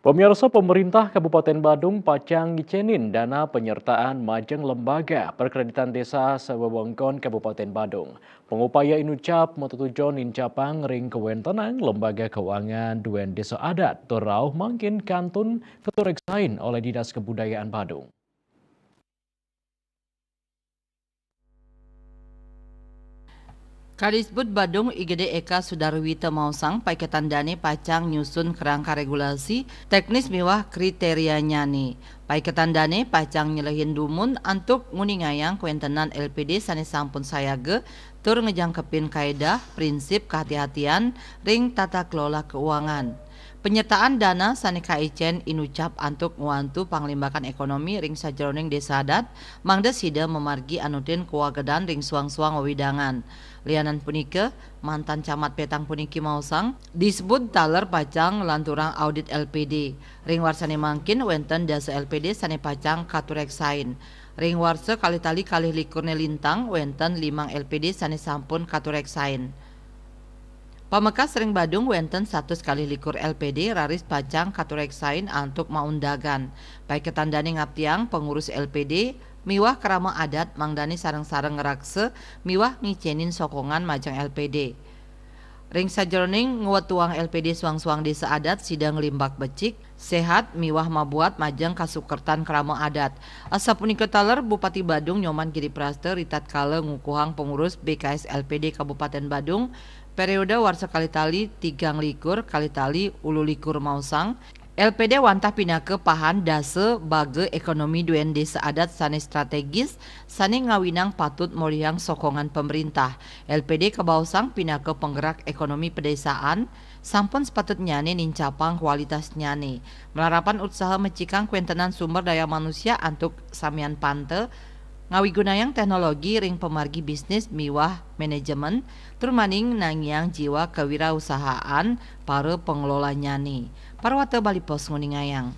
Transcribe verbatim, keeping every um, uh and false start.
Pemirsa, pemerintah Kabupaten Badung pacang ngicenin dana penyertaan majeng lembaga perkreditan desa sawewengkon Kabupaten Badung. Pengupaya inucap matutujon nincapang ring kawentenan lembaga keuangan duen desa adat tur rauh mangkin kantun katureksain oleh Dinas Kebudayaan Badung. Kadisbud Badung I G D Eka Sudarwita maosang, paiketan dane pacang nyusun kerangka regulasi teknis miwah kriterianyane. Paiketan dane pacang nyelehin dumun antuk nguningayang kawentenan L P D sane sampun sayaga tur ngejangkepin kaedah, prinsip, kehati-hatian ring tata kelola keuangan. Penyertaan dana sane kaicen inucap antuk ngwantu panglimbakan ekonomi ring sajeroning desa adat, mangda sida mamargi anutin kawagedan ring suang-suang wewidangan. Lianan punika, mantan Camat Petang puniki maosang, Disbud taler pacang nglanturang audit L P D. Ring warsane mangkin wenten dasa L P D sane pacang katureksain. Ring warsa kalih tali kalih likurne lintang wenten limang L P D sane sampun katureksain. Pamekas ring Badung wenten satus kalih likur L P D raris pacang katureksain antuk maundagan. Paiketan dane ngaptiang pengurus L P D miwah krama adat mangdane sareng-sareng ngraksa miwah ngicenin sokongan majeng L P D. Ring sajeroning ngwetuang L P D suang-suang desa adat sida nglimbak becik, sehat, miwah mabuat majeng kasukertan krama adat. Asapunika taler Bupati Badung Nyoman Giri Prasta ritatkala ngukuhang pengurus B K S L P D Kabupaten Badung periode warsa kalih tali tigang likur kalih tali ulu likur maosang, L P D wantah pinaka pahan dasa baga ekonomi duen desa adat sane strategis sane ngawinang patut molihang sokongan pemerintah. L P D kabaosang pinaka penggerak ekonomi pedesaan, sampun sepatutnyane nincapang kualitasnyane. Malarapan utsaha mecikang kawentenan sumber daya manusia antuk samian panta, ngawigunayang teknologi ring pamargi bisnis miwah manajemen, tur maning nangiang jiwa kewirausahaan para pengelolanyane. Parwata Bali Post nguningayang.